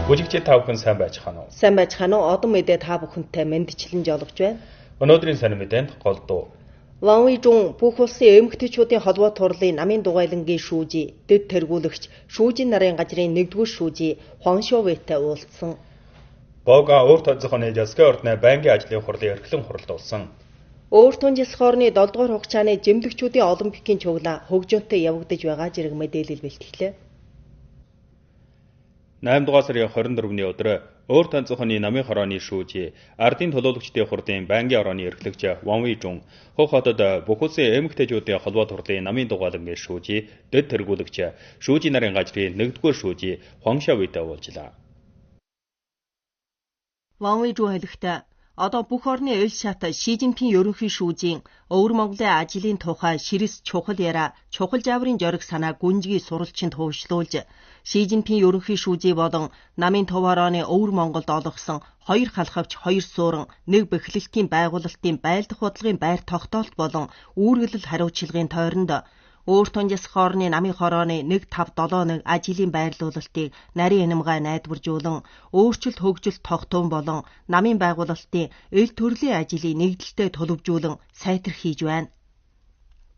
Бүжигчид та бүхэн сайн байцгаана уу? Сайн байцгаана уу? Одон мэдээ та бүхэнтэй мэндчилэн жолгож байна. Өнөөдрийн сонир мэдээнд гол дуу. Ван Вижун бүх улсын эмэгтэйчүүдийн холбоот хурлын намын дугайлангийн шүүжи, дэд тэргүүлэгч, шүүжийн нарын газрын нэгдүгээр шүүжи Хуан Шовэтэй уулзсан. Бога өөр тооцооны Жасгийн ордны байнгын ажлын хурлын эрхлэн хуралд болсон. Өөр тунжис хоорны 7 дугаар хугацааны жимлэгчүүдийн олимпикийн цуглаа хөгжөөнтэй явагдаж байгаа зэрэг мэдээлэл бэлтгэлээ. 8 дугаар сарын 24-ний өдөр өөр тооцооны намын хорооны шүүжи, ардын төлөөлөгчдийн хурлын байнгын орооны эрхлэгч Ван Вижун Хөх хотод бүх улсын эмэгтэйчүүдийн холбоот хурлын намын дугайлангийн шүүжи, дэд тэргүүлэгч, шүүжийн нарын газрын нэгдүгээр шүүжи Хуан Шавитай уулзлаа. Ван Вижун хэлэхдээ одоо бүх орны ил шат Ши Жинпин ерөнхий шүүжийн Өвөр Монголын ажлын тухай ширэс чухал яриа, чухал жаврын жориг санаа гүнзгий суралчинд хөвшлүүлж, Ши Жинпин ерөнхий шүүжий болон намын төв хорооны Өвөр Монголд олгосон хоёр халахвч, хоёр суурин, нэг бэхлэлтийн байгуулалтын байлдах бодлогын байр тогтоолт болон үүргэлэл хариуцлагын тойронд өөр тунжис хоорны намын хорооны 1571 ажлын байрлуулалтыг нарийн хянамгай найдваржуулан өөрчлөлт хөгжилт тогтоон болон намын байгуулалтын эл төрлийн ажлыг нэгдэлтэй төлөвжүүлэн сайтар хийж байна.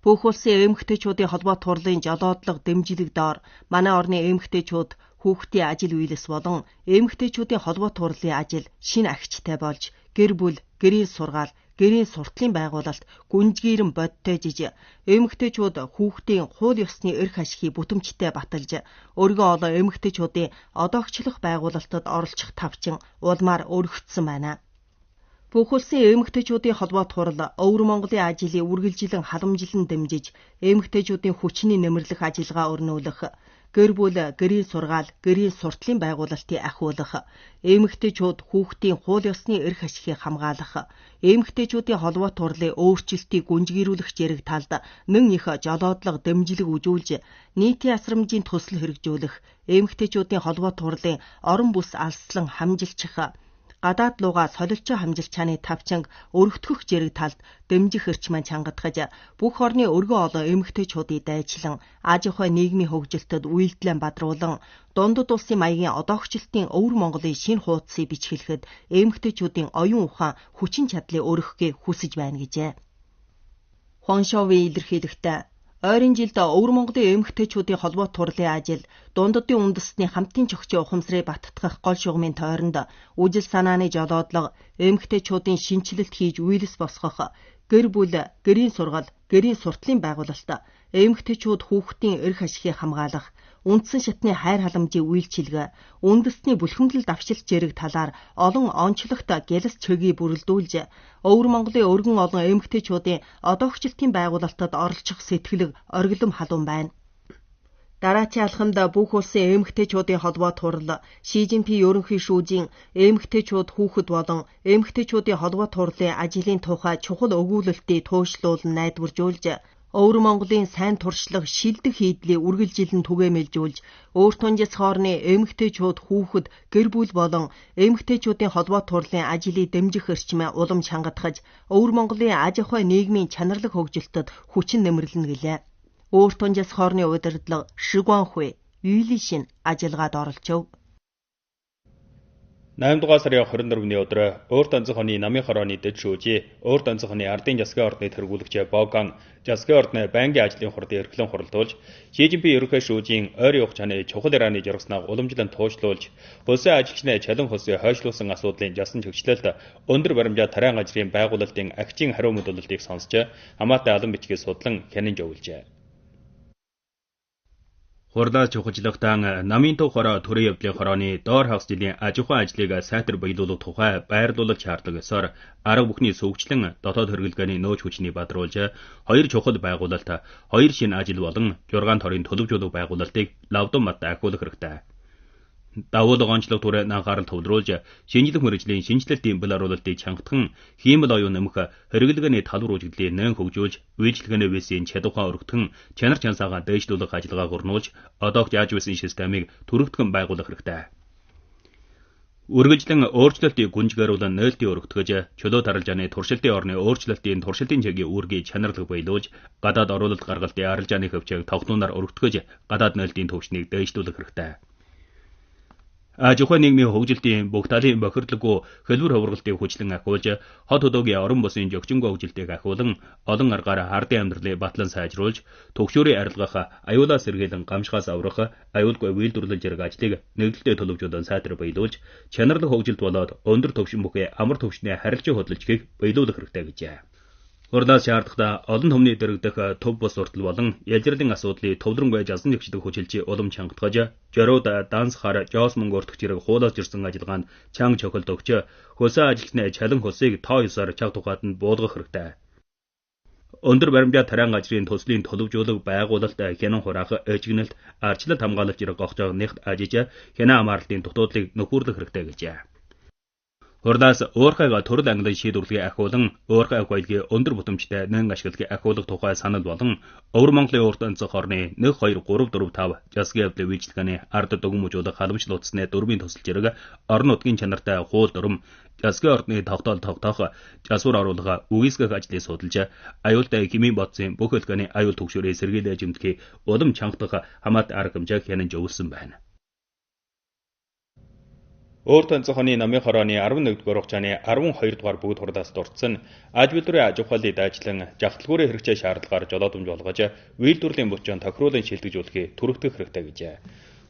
Бүх улсын эмэгтэйчүүдийн холбоот хурлын жолоодлого дэмжлэг доор манай орны эмэгтэйчүүд хүүхдийн ажил үйлс болон эмэгтэйчүүдийн холбоот хурлын ажил шинэ агчтай болж гэр бүл, гэрийн сургаал, гэрийн суртлын байгуулалт гүнзгийрэн бодтойжиж эмэгтэйчүүд хүүхдийн хууль ёсны эрх ашигыг бүтэмжтэй баталж өргөн олон эмэгтэйчүүдийн одоогчлох байгуулалтад оролцох тавчин улмаар өргөцсөн байна. Бүх улсын эмэгтэйчүүдийн холбоот хурал Өвөр Монголын ажлыг үргэлжилэн халамжилан дэмжиж эмэгтэйчүүдийн хүчний нэмэрлэх ажиллагаа өрнүүлэх, гэр бүл, гэрийн сургаал, гэрийн суртлын байгуулалтыг ахиулах, эмэгтэйчүүд хүүхдийн хууль ёсны эрх ашигыг хамгаалах, эмэгтэйчүүдийн холбоот хурлын өөрчлөлтийг гүнзгийрүүлэх зэрэг талд нэн их жолоодлого дэмжлэг үзүүлж нийтийн асрамжийн төсөл хэрэгжүүлэх, эмэгтэйчүүдийн холбоот хурлын орон бүс алслан хамжилчих, гадаад лугаа солилцоо хамжилчааны тавчанг өргөтгөх зэрэг талд дэмжих эрчим чангатгаж бүх орны өргөн олон эмэгтэйчүүдийг дайчлан аж ахуй нийгмийн хөгжилтөд үйлдэлэн бадруулан дундад улсын маягийн одоогчлтын Өвөр Монголын шинэ хуудсыг бичгэлэхэд эмэгтэйчүүдийн оюун ухаан хүчин чадлыг өргөхийг хүсэж байна гэжээ. Хуан Шовын илэрхийлэхдээ ойрын жилд Өвөр Монголын эмэгтэйчүүдийн холбоот хурлын ажил дундадын үндэстний хамтын чогчийн ухамсарыг баттгах гол шугамын тойронд үжил санааны жолоодлого, эмэгтэйчүүдийн шинэчлэлт хийж үйлс босгох, гэр бүл, гэрийн сургаал, гэрийн суртлын байгуулалт, эмэгтэйчүүд хүүхдийн эрх ашигыг хамгаалах, үндсэн шатны хайр халамжийн үйлчилгээ, үндэстний бүлхэмлэл давшилт зэрэг талаар олон онцлогт гялс чөгийг бүрэлдүүлж Өвөр Монголын өргөн олон эмэгтэйчүүдийн одоогчлтын байгуулалтад оролцох сэтгэлэг оргилом халуун байна. Дараачийн алхамд бүх улсын эмэгтэйчүүдийн холбоот хурал Ши Жинпин ерөнхий шүүжийн эмэгтэйчүүд хүүхэд болон эмэгтэйчүүдийн холбоот хурлын ажлын тухай чухал өгүүлэлтийг туушлуулан найдваржуулж Өвөр Монголын сайн туршлага шилдэг хийдлийг үргэлжилэн түгээмэлжүүлж өөр тунжис хоорны эмэгтэйчүүд хүүхэд гэр бүл болон эмэгтэйчүүдийн холбоот хурлын ажлыг дэмжих эрчмээ улам чангатгаж Өвөр Монголын аж ахуй нийгмийн чанарлаг хөгжилтөд хүчин нэмэрлэнэ гэлээ. Өөр тунжис хоорны удирдлага Шигуанхуй, Юйлишин ажиллагаанд оролцов. 8 дугаар сарын 24-ний өдөр өөр тонцооны намын хорооны дэд шүүжи, өөр тонцооны ардын засгийн ордны тэргүүлэгч Боган засгийн ордны байнгын ажлын хурлын эрхлэн хуралдуулж Ши Жинпин ерөнхий шүүжийн ойрын хугацааны чухал ярианы жоргосноо уламжлан туушлуулж хөлсөн ажилчны чалан хөлсөө хойшлуулсан асуудлын жасан чигчлэлд өндөр баримжаа тариан газрын байгуулалтын агчийн хариу мэдүүлэлтийг сонсч хамаатай алан бичгийг судлан хянан жуулжээ. Хурлаа чухалчлахтан намын төв хороо төрийн явдлын хорооны доор хагас жилийн аж ахуйн ажлыг сайтар баялуулах тухай байрлуулалт шаардлага ёсоор арга бүхний сүүгчлэн дотоод хэрэглээний нөөц хүчний бадруулж хоёр чухал байгуулалт, хоёр шинэ ажил болон 6 торын төлөвжүүлэх байгуулалтыг лавдан мат ахиулах хэрэгтэй. Давуулга онцлог түр анхаарал төвлөрүүлж шинжлэх мэргэжлийн шинэчлэлтийн бэл оруулалтыг чангатхан хиймэл оюун нэмэх хэрэглээний талбар үзэгдлийг нэн хөгжүүлж үйлчилгээний весийн чадвараа өргөтгөн чанар чансаагаа дээшлүүлэх ажиллагааг өрнүүлж одоогч яаж байсан системийг түрэгтгэн байгуулах хэрэгтэй. Үргэлжлэн өөрчлөлтийг гүнжгээруулан нээлтийн өргөтгөж чөлөө таралжааны туршилтын орны өөрчлөлтийн туршилтын чигийн үүргийг чанарлаг баялуулж гадаад оруулалт гаргалтын арилжааны хөвчийг тогтнуунаар өргөтгөж гадаад нээлтийн төвшнийг дээшлүүлэх хэрэгтэй. Аж ахуй нийгмийн хөгжилтийн бүх талын бохирдлого хөлбөр ховролтыг хүчлэн ахиулж, хот хөдөөгийн орон бусын жогчингүй хөгжилтийг ахиулан, олон аргаар ардын амьдралыг батлан сайжруулж, төгшөөрийн арилгах, аюулаас сэргийлэн гамшигаас аврах, аюулгүй үйлдвэрлэл зэрэг ажлыг нэгдэлтэй төлөвжүүлэн сайтар баялуулж, чанарлах хөгжилт болоод өндөр түвшин бүхий амар түвшний харилцан хөдөлгөөгийг баялуулах хэрэгтэй гэжээ. Хурлаас шаардлагатай олон түмний дэрэгдэх төв бус суртал болон ялжирлын асуудлыг төвлөрөнгүй жалсан зэгчдэг хүчилж улам чангатгаж, жорууд данс хар жоос мөнгө өртөх зэрэг хуулиас жирсэн ажиллагаанд чанга чохилд өгч, хөлсөө ажилтны чалан хөлсийг тоо ёсоор чаг тухайд нь буулгах хэрэгтэй. Өндөр баримжаа тариан газрын төслийн төлөвжүүлэг байгуулалт хянан хураах, ижигнэлт, ардчлалт хамгаалалт зэрэг гогцоог нэгт ажиж, хянан хамаарлтын дутуудлыг нөхөрлөх хэрэгтэй гэжээ. Хурлаас уурхайг төрөл ангилан шийдвэрлэхийг ахиулан уурхай баялагын өндөр бүтэмжтэй нэн ашиглахыг ахиулах тухай санал болон Өвөр Монголын урт өнцөг хорны 1 2 3 4 5 засгийн явдлын үйлчилгээний ард дүгэн мужуулах халамжлал утасны дөрвийн төсөл зэрэг орон нутгийн чанартай хууль дүрэм, засгийн ордны тогтоол тогтоох, засвар оруулах, үгүйсгэх ажлыг судалж, аюултай химийн бодсон бүх өлгөөний аюул түгшүүрийг сэргийлэж эмдэхийг улам чангатгах хамаат арга хэмжээг хянан зөвлөсөн байна. Өөр тонцохны намын хорооны 11-р хугацааны 12 дугаар бүгд хурлаас дурдсан аж үйлдвэрийн аж ахуйлыг дайчлан жагталгуурын хэрэгцээ шаардлагаар жолоодомж болгож үйлдвэрлэлийн булчин тохируулан шилдэгжүүлэхийг түрэгдэх хэрэгтэй гэжээ.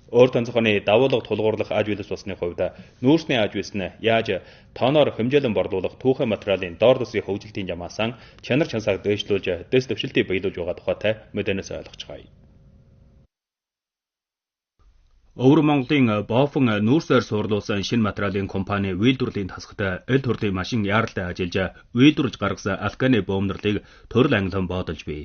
Өөр тонцохны давуулга тулгуурлах аж үйлс болсны хувьд нүүрсний аж үйлс нь яаж тооноор хэмжээлэн борлуулах түүхэн материалын доор төсвийн хөгжилтийн жамаасан чанар чансааг дээшлүүлж дэс дэвшилтийг биелүүлж байгаа тухайтай мэдээнээс ойлгоцгоё. Өвөр Монголын Бофон нүүрсээр суурлуулсан шинэ материалын компани үйлдвэрлэлийн тасагт эл төрлийн машин яаралтай ажиллаж үйлдвэрлэж гаргасан алканы бөмнөрлийг төрөл ангилан боодолж бий.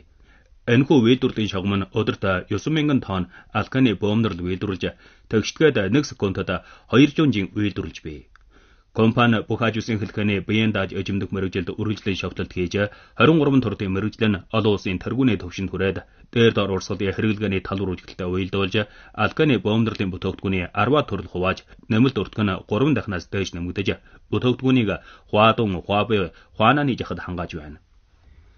Энэхүү үйлдвэрлэлийн шугам нь өдөрт 9000 тонн алканы бөмнөрл үйлдвэрлэж тэгшгээд 1 секундэд 200 жин үйлдвэрлэж бий. Компани бүх аж үйлсийн хэлхэний биеийн дааж эжимдэх мэргэжилд үргэлжлэн шовтолт хийж 23 төрлийн мэргэжил нь олон улсын тэргүүний түвшинд хүрээд дээр доор урсгалын хэрэглээний талбар үжигдэлтэй уялдуулж алканы бөмнөрлийн бүтээгдэхүүний 10 төрөл хувааж нэмэлт өртгөн нь 3 дахинаас дээш нэмэгдэж бүтээгдэхүүнийг хуадун, хуабэ, хуанааны жахад хангааж байна.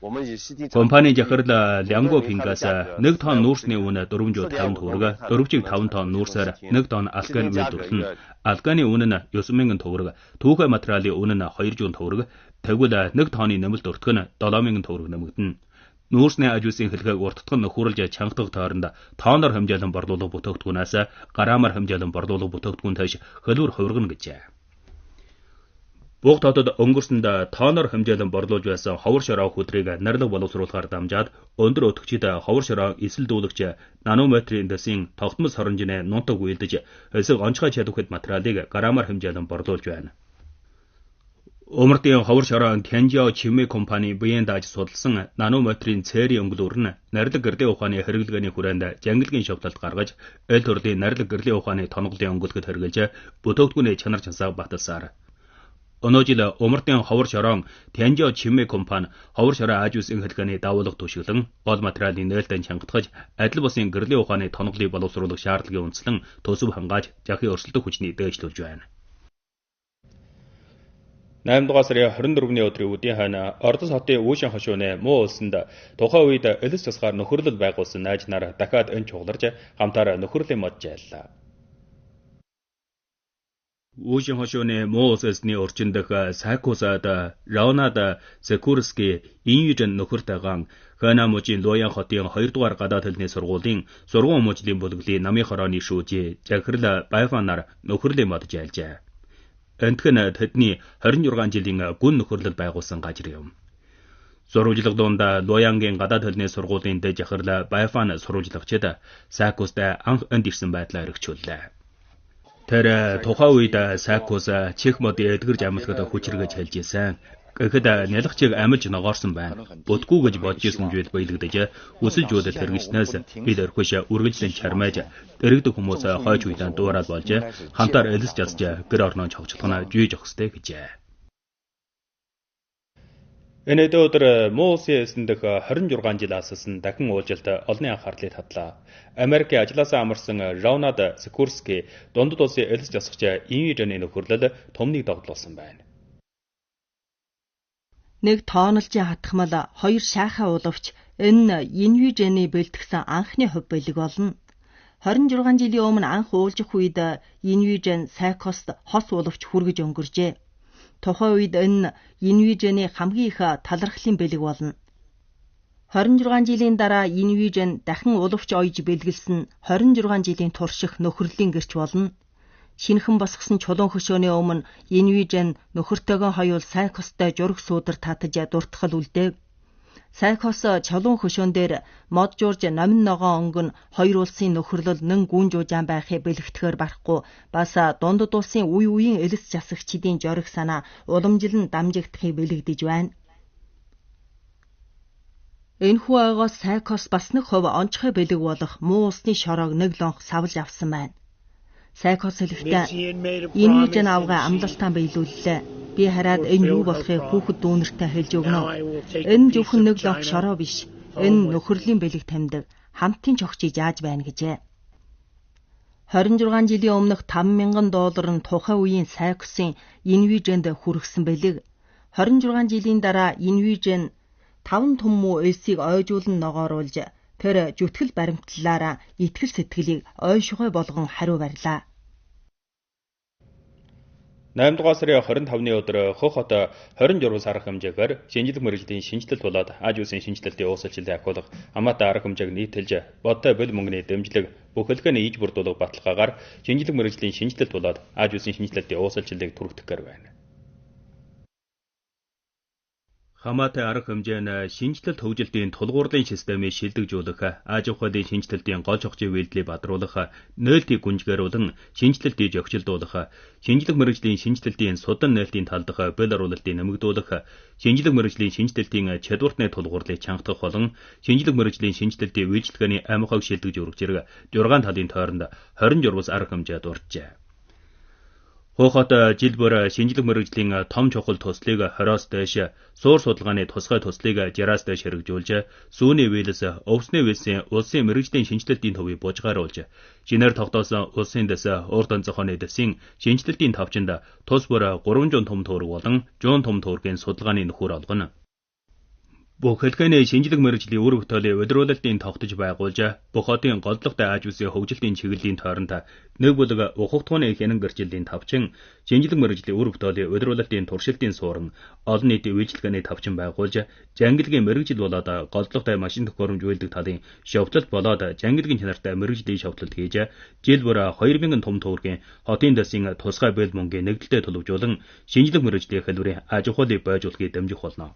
Компани захирал Лянго Пингаас 1 тонн нүүрсний үнэ 450 төгрөг, 4.5 тонн нүүрсээр 1 тонн алкан үйлдвэрлэнэ. Алканы үнэ нь 9000 төгрөг, түүхэй материалын үнэ нь 200 төгрөг, тэгвэл 1 тонны нэмэлт өртгөн нь 7000 төгрөг нэмэгдэнэ. Нүүрсний аж үйлсийн хэлхээг урттхан нөхөрлөж чангатгах тойронд тооноор хэмжээлэн борлуулах бүтээгдэхүүнээс грамаар хэмжээлэн борлуулах бүтээгдэхүүн тийш хөлөөр хувиргана гэжээ. Буг хотод өнгөрсөнд тооноор хэмжээлэн борлуулж байсан ховор шороо хүдрийг нарилга боловсруулахаар дамжаад өндөр өтгчид ховор шороо эсэлдүүлэгч нанометрийн дэсийн тогтмол соронжины нунтаг үйлдэж эсэг онцгой чадварт материалыг грамаар хэмжээлэн борлуулж байна. Умардын ховор шороо Тянжио Чимэ компани биеийн дааж судалсан нанометрийн цээрийн өнгөлөөр нь нарилга гэрлийн ухааны хэрэглээний хүрээнд жангилгийн шовтолт гаргаж аль төрлийн нарилга гэрлийн ухааны тонголын өнгөлөхөд хэрэглэж бүтээгдэхүүний чанар чансааг баталсаар. Өнөө жил Умардын ховор шороон Тянжио Чимэ компани ховор шороо аж үйлсийн хэлхээний давуулга түшиглэн гол материалын нээлтэн чангатгаж адил бусын гэрлийн ухааны тонголыг боловсруулах шаардлагыг үндэслэн төсөв хангааж жахын өрсөлдөх хүчнийг дээшлүүлж байна. 8 дугаар сарын 24-ний өдрийн үдийн хойно Ордос хотын Үүшин хошууны муу улсанд тухайн үед элс тусгаар нөхөрлөл байгуулсан найз нар дахиад өн чугларж хамтаар нөхөрлийн мод жайллаа. Үүшин хошууны муу улс эзний орчин дэх Сайкусад Ронад Секурский Иньюжэн нөхөртэйгаан Хэна мужийн Луян хотын 2 дугаар гадаад хэлний сургуулийн сургууль хүмүүжлийн бүлэглэлийн намын хорооны шүүжи захирал Байфанаар нөхөрлийн мод жайлжээ. Энтхэн тэдний 26 жилийн гүн нөхөрлөл байгуулсан газар юм. Сурвалжлага дунд Луянгийн гадаад хэлний сургуулийн дэд захирал Байфан сурвалжлагчид Сайкустай анх энд ирсэн байдлаа эргчүүллээ. Тэр тухайн үед Сайкус чих модын эдгэрж амлахад хүчрэгэж хэлж исэн. Гэхэд нялгчийг амилж ногоорсон байна. Бүтгүү гэж бодож исэн зүйл баялагдаж өсөлжүүлэлт хэрэгжснээс бид орхиш үргэлжлэн чармайж дэрэгдэх хүмүүс хойч үедээ дуурайд болж хамтаар элс жазж гэр орноо чогчлох нь жүйж өгстэй гэжээ. Энэ өдөр муу улсын эсэн дэх 26 жил ассан дахин уулзалт олонний анхаарлыг татлаа. Америкийн ажлаасаа амарсан Ронад Секурский дундад улсын элс засагч Иньюжаны нөхөрлөл томныг догдлуулсан байна. Нэг тоонолжийн хатхмал, хоёр шаахан улавч энэ Иньюжаны бэлтгэсэн анхны хувь бэлэг болно. 26 жилийн өмнө анх уулзах үед Инвижен Сайкост хос улавч хүргэж өнгөрчээ. Тухайн үед энэ Инвижений хамгийн их талархлын бэлэг болно. 26 жилийн дараа Инвижен дахин улавч оёж бэлгэлсэн 26 жилийн турших нөхөрлийн гэрч болно. Шинэхэн босгосон чулуун хөшөөний өмнө Инвижен нөхөртөөгөө хоёул Сайкостой жураг суудар татаж дуртгал үлдээв. Сайкос чулуун хөшөөн дээр мод жуурж номин ногоон өнгөн хоёр улсын нөхөрлөл нэн гүн жуужаан байхыг бэлэгдэхээр барахгүй бас дундад улсын үе үеийн элс жасагчдын жориг санаа уламжлан дамжигдахыг бэлэгдэж байна. Энэхүү ойгоос Сайкос бас нэг хувь онцгой бэлэг болох муу усны шороог нэг лонх савлж авсан байна. Сайкос хэлэхдээ Инвижен авгай амлалтаа биелүүллээ. Би хараад энэ юу болохыг хүүхэд дүүнертэй хэлж өгнө. Энэ зөвхөн нэг лонх шороо биш. Энэ нөхөрлийн бэлэг тамдаг хамтын чогчийг жааж байна гэжээ. 26 жилийн өмнөх 5,000 доллар нь тухайн үеийн Сайкосын Инвиженд хүргэсэн бэлэг. 26 жилийн дараа Инвижен 5 том муу элсийг ойжуулан ногооруулж тэр зүтгэл баримтлалаараа итгэл сэтгэлийг ойшгой болгон хариу барьлаа. 8 дугаар сарын 25-ны өдөр Хөх хот 26 сар хэмжээгээр шинжлэх мэргэжлийн шинэчлэлт болоод аж үйлсийн шинэчлэлтийн уучлалыг ахиулах хамаатай арга хэмжээг нийтэлж бодтой бөл мөнгөний дэмжлэг бүхэлдээ иж бүрдүүлэх баталгаагаар шинжлэх мэргэжлийн шинэчлэлт болоод аж үйлсийн шинэчлэлтийн уучлалыг түргэх гэр байна. Хамаатай арга хэмжээ нь шинэчлэлт хөгжилтийн тулгуурлын системийг шилдэгжүүлэх, аж ахуйн шинэчлэлтийн гол чухлын үйлдэлийг бадруулах, нээлтийг гүнжгээруулан шинэчлэлтийг зохицуулах, шинжлэх мэргэжлийн шинэчлэлтийн судан нээлтийн талдах бэл оруулалтыг нэмэгдүүлэх, шинжлэх мэргэжлийн шинэчлэлтийн чадвартны тулгуурлыг чангатгах болон шинжлэх мэргэжлийн шинэчлэлтийн үйлчилгээний амь ухааг шилдэгж өргөж зэрэг 6 талын тойронд 26 арга хэмжээ дурджээ. Хөх хот жил бүр шинжлэх мэргэжлийн том чухал туслыг 20-оос дээш, суур судалгааны тусгай туслыг 60-аас дээш хэрэгжүүлж, сүүний вэлс, өвсний вэлсийн улсын мэргэжлийн шинэчлэлтийн төвийг бужгааруулж, шинээр тогтоосон улсын дэс, урд онцгойн дэсийн шинэчлэлтийн товчонд тус бүр 300 том төгрөг болон 100 том төгрөгийн судалгааны нөхөр олгоно. Бүхэлдээ шинжлэх мэргэжлийн үр бүтээлийг удирдуулалтын тогтож байгуулж, бүх хотын голдлоготой аж үйлсийн хөгжилтийн чиглэлийн тойронд нэг бүлэг ухагтхууны хянан гэрчлэлийн тавчин, шинжлэх мэргэжлийн үр бүтээлийн удирдуулалтын туршилтын суурин, олон нийтийн үйлчилгээний тавчин байгуулж, жангилгийн мэргэжил болоод голдлоготой машин төхөөрөмж үйлдэх талын шовтлолт болоод жангилгийн чанартай мэргэжлийн шовтлолт хийж, жил бүр 2000 том төгрөгийн хотын дэсийн тусгай бэл мөнгийн нэгдэлтэй төлөвжүүлэн шинжлэх мэргэжлийн хэлбэрийн аж ахуйлыг бойжуулахыг дэмжих болно.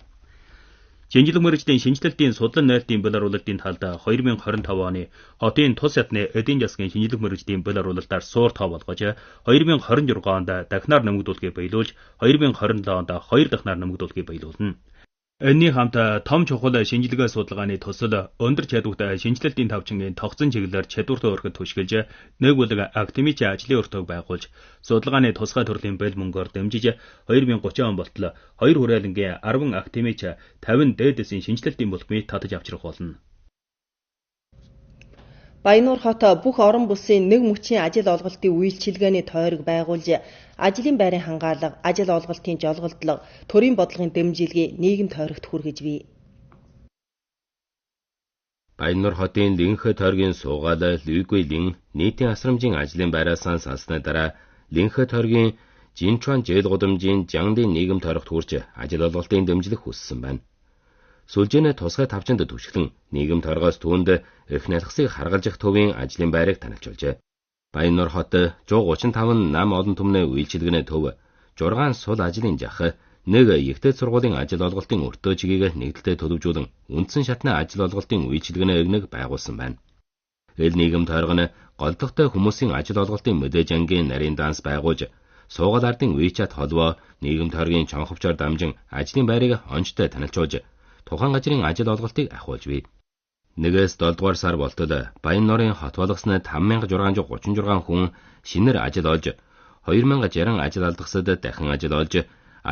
Шинжлэх мэргэжлийн шинэчлэлтийн судлан нээлтийн бэл оруулалтын талд 2025 оны хотын тус ятны эдийн засгийн шинжлэх мэргэжлийн бэл оруулалтаар суур тоо болгож 2026 онд дахинаар нэмэгдүүлэхийг биелүүлж 2027 онд 2 дахинаар нэмэгдүүлэхийг биелүүлнэ. Энэний хамт том чухал шинжилгээ судалгааны төсөл өндөр чадвартай шинэчлэлтийн тавчангийн тогтсон чиглэлээр чадвартай өрхөд түшгэлж нэг бүлэг академич ажлын өртөөг байгуулж судалгааны тусгай төрлийн бэл мөнгөөр дэмжиж 2030 он болтол 2 хүрээлэнгийн 10 академич 50 дээд дэсийн шинэчлэлтийн бүлгмийг татаж авчрах болно. Баянуур хот бүх орон бүсийн нэг мөчийн ажил олголтын үйлчилгээний тойрог байгуулж, ажлын байрын хамгаалга, ажил олголтын жолголдлого, төрийн бодлогын дэмжлэгийг нийгэм тойрогт хүргэж бий. Баянуур хотын Линхэ тойргийн суугаал Лүгүйлин нийтийн асрамжийн ажлын байраасаа салсны дараа Линхэ тойргийн Жинчуан жээл гудамжийн Жангдын нийгэм тойрогт хүрч ажил олголтын дэмжлэг хүссэн байна. Сүлжээний тусгай тавчанд түшиглэн нийгэм тойргоос түүнд эх налхсыг харгалзах төвийн ажлын байрыг танилцуулжээ. Баянуур хот 135 нам олон түмний үйлчилгээний төв, 6 сул ажлын жах, нэг эгтэй сургуулийн ажил олголтын өртөө чигийг нэгдэлтэй төлөвжүүлэн үндсэн шатны ажил олголтын үйлчилгээний эгнэг байгуулсан байна. Эл нийгэм тойрго нь голдогтой хүмүүсийн ажил олголтын мэдээж ангийн нарийн данс байгуулж суугаал ардын WeChat холбоо нийгэм тойргийн чонховчоор дамжин ажлын байрыг онцтой танилцуулж тухайн газрын ажил олголтыг ахиулж бий. 1-ээс 7 дугаар сар болтол Баян-Нуурын хот болгосны 5636 хүн шинээр ажил олж 2060 ажил алдахсад дахин ажил олж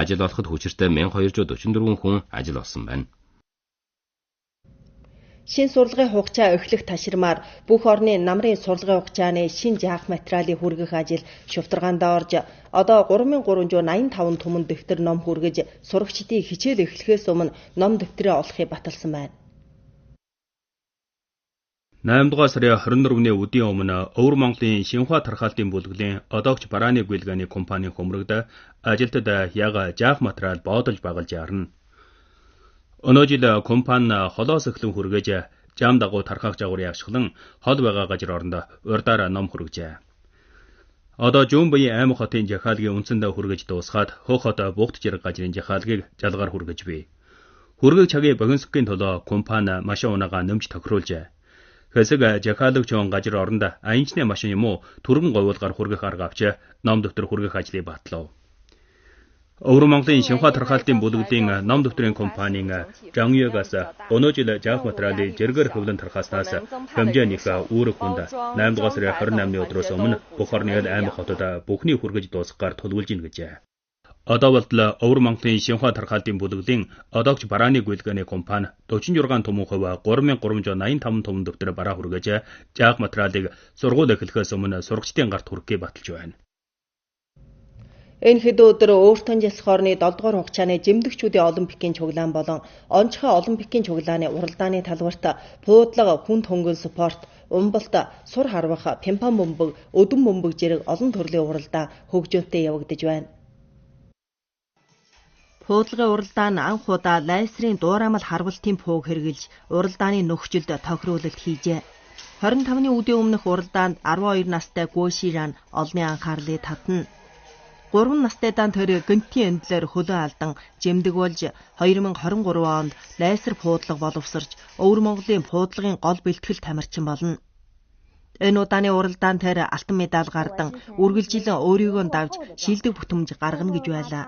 ажил олоход хүчиртэй 1244 хүн ажил олсон байна. Шин сурлагын хугацаа эхлэх ташрамаар бүх орны намрын сурлагын хугацааны шин жаах материалыг хүргэх ажил шувтаргаандаа орж одоо 3385 түмэн дэвтэр ном хүргэж сурагчдын хичээл эхлэхээс өмнө ном дэвтрээ олохыг баталсан байна. 8 дугаар сарын 24-ны үдийн өмнө Өвөр Монголын Шинхуа тархаалтын бүлэглэлийн одоогч барааны гүйлгээний компанийн хөмрөгд ажилтнад яг жаах материал боодолж багалж ярна. Өнөө жил компани холоос эхлэн хүргэж жам дагуу тархаах загварыг ашиглан хол байгаа газар оронд урдаар ном хүргэжээ. Одоо Жүүнбаян аймаг хотын жахаалгийн үндсэндээ хүргэж дуусгаад Хөх хот Бугт жирэг газрын жахаалгийг жалгаар хүргэж бий. Хүргэх цагийн богиносгийн төлөө компани машин унагаа нэмж тохируулжээ. Хэсэг жахаалагч газар оронд аянчны машин юм уу түргэн говьлгаар хүргэх арга авч ном дэвтэр хүргэх ажлыг батлав. Өвөр Монголын Шинхуа тархаалтын бүлэглэлийн ном дэвтрийн компанийн Жангюгаас өнөө жил жаах материалыг жиргэр хөвлөн тархааснаас хэмжээнийх үүрэг хүнд 8 дугаар сарын 28-ны өдрөөс өмнө бүх орны аймаг хотод бүхний хүргэж дуусгахаар төлөвлөж гин гэжээ. Одоо болтол Өвөр Монголын Шинхуа тархаалтын бүлэглэлийн одоогч барааны гүйлгээний компани 46 түмэн хувь 3385 түмэн дэвтэр бараа хүргэж жаах материалыг сургууль эхлэхээс өмнө сурагчдын гарт хүргэхийг баталж байна. Энэ хэд өдөр Өөртөн засах орны 7 дугаар хугацааны жимдэгчүүдийн олимпикийн цуглаан болон онцгой олимпикийн цуглааны уралдааны талбарт буудлага, хүнд хөнгөн спорт, умбалт, сур харвах, пимпан бөмбөг, өдөн бөмбөг зэрэг олон төрлийн уралдаан хөгжөөнтэй явагдаж байна. Буудлагын уралдаан анх удаа лайсрын дуурамал харвалтын пууг хэрэгжилж уралдааны нөхцөлд тохируулалт хийжээ. 25-ны үдийн өмнөх уралдаанд 12 настай Гоширан олонний анхаарлыг татна. 3 настай дан тэр гэнтийн эндлэр хөлөө алдан жимдэг болж 2023 онд лайсар буудлага боловсорч Өвөр Монголын буудлагын гол бэлтгэл тамирчин болно. Энэ удааны уралдаан тэр алтан медаль гардан үргэлжилэн өөрийгөө давж шилдэг бүтэмж гаргана гэж байлаа.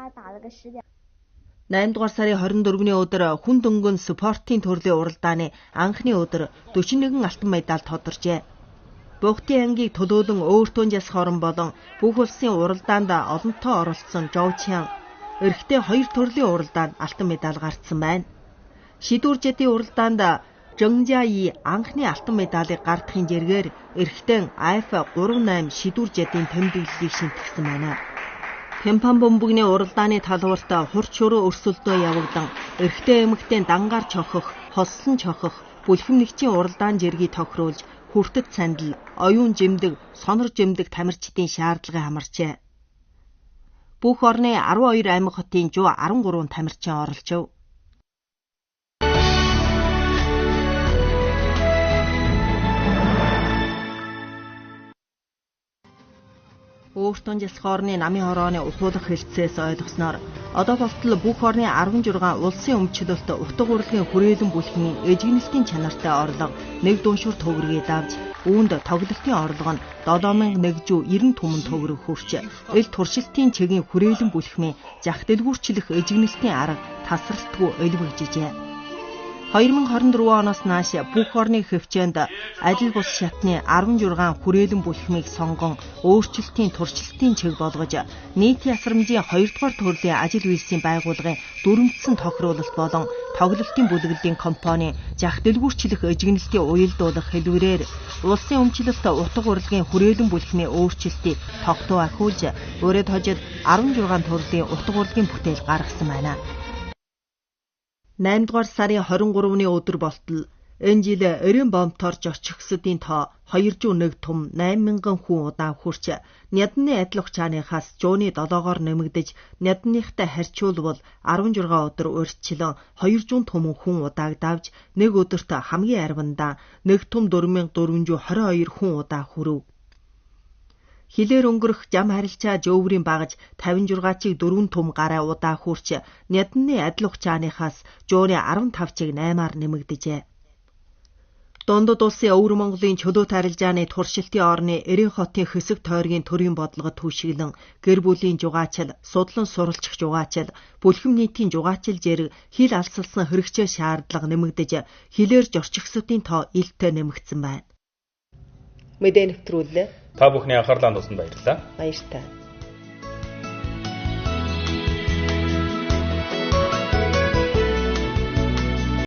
8 дугаар сарын 24-ний өдөр хүнд өнгөн спортын төрлийн уралдааны анхны өдөр 41 алтан медаль тодорчээ. Бугтын ангийг төлөөлөн Өөртөн засах орон болон бүх улсын уралдаанд олонтоо оролцсон Жовчян эрэгтэй хоёр төрлийн уралдаанд алтан медаль гарцсан байна. Шидүүр жадын уралдаанд Жэнгжаи анхны алтан медалийг гардахын жэргээр эрэгтэй АФ 38 шидүүр жадын тэмдэглэлийг шинтгэсэн байна. Пимпан бөмбөгний уралдааны талбарт хурц шөрөө өрсөлдөө явагдан эрэгтэй эмэгтэй дангаар чохох, хослон чохох, бүлхэм нэгчийн уралдаан жиргийг тохируулж хүртэт сандал, оюун жимдэг, сонор жимдэг тамирчдын шаардлагыг хамарчээ. Бүх орны 12 аймаг хотын 113 тамирчин оролцов. Өөртөн засах орны намын хорооны ухуулах хэлтсээс ойлгосноор одоо болтол бүх орны 16 улсын өмчлөлт утга урлагийн хүрээлэн бүлгийн эжигнэлтийн чанартай орлого нэг дуншуур төгрөгийг давж үүнд тоглолтын орлого нь 7190 түмэн төгрөг хүрч эл туршилтын чигийн хүрээлэн бүлхмийн зах дэлгүүрчлэх эжигнэлтийн арга тасралтгүй элбэгжижээ. 2024 оноос нааш бүх орны хэвчээнд аль бус шатны 16 хүрээлэн бүлхмийг сонгон өөрчлөлтийн туршилтын чиг болгож нийтийн асрамжийн 2 дугаар төрлийн ажил үйлсийн байгууллагын дүрмжсэн тохируулалт болон тоглолтын бүлэглэлийн компани зах дэлгүүрчлэх эжигнэлтийн уялдуулах хэлбэрээр улсын өмчлөлт утга урлагийн хүрээлэн бүлхмийн өөрчлөлтийг тогтоо ахиулж урид хожид 16 төрлийн утга урлагийн бүтээл гаргасан байна. 8 дугаар сарын 23-ны өдөр болтол энэ жил 90 бомтоор зорчигсодын тоо 201 тум 8000 хүн удаан хүрч нядны адил хугацааныхаас зууны 7-оор нэмэгдэж нядныхтай харьцуулбал 16 өдөр урьдчилан 200 түмэн хүн удааг давж нэг өдөрт хамгийн арвиндаа 1 тум 4422 хүн удаа хүрв. Хилээр өнгөрөх жам харилцаа жөөврийн багаж 56.4 түм гаруй удаа хүрч нядны адил хугацааныхаас зууны 15.8-аар нэмэгдэжээ. Дундад улсын Өвөр Монголын чөлөөт арилжааны туршилтын орны Эрен хотын хэсэг тойргийн төрийн бодлого түшиглэн гэр бүлийн жугаачил, судлан суралцах жугаачил, бүлхэм нийтийн жугаачил зэрэг хил алсалсан хэрэгцээ шаардлага нэмэгдэж хилээр зорчигсодын тоо илтээ нэмэгдсэн байна. Мэдээ нэвтрүүллээ. Та бүхний анхаарлаа хандуулсанд баярлалаа. Баяртай.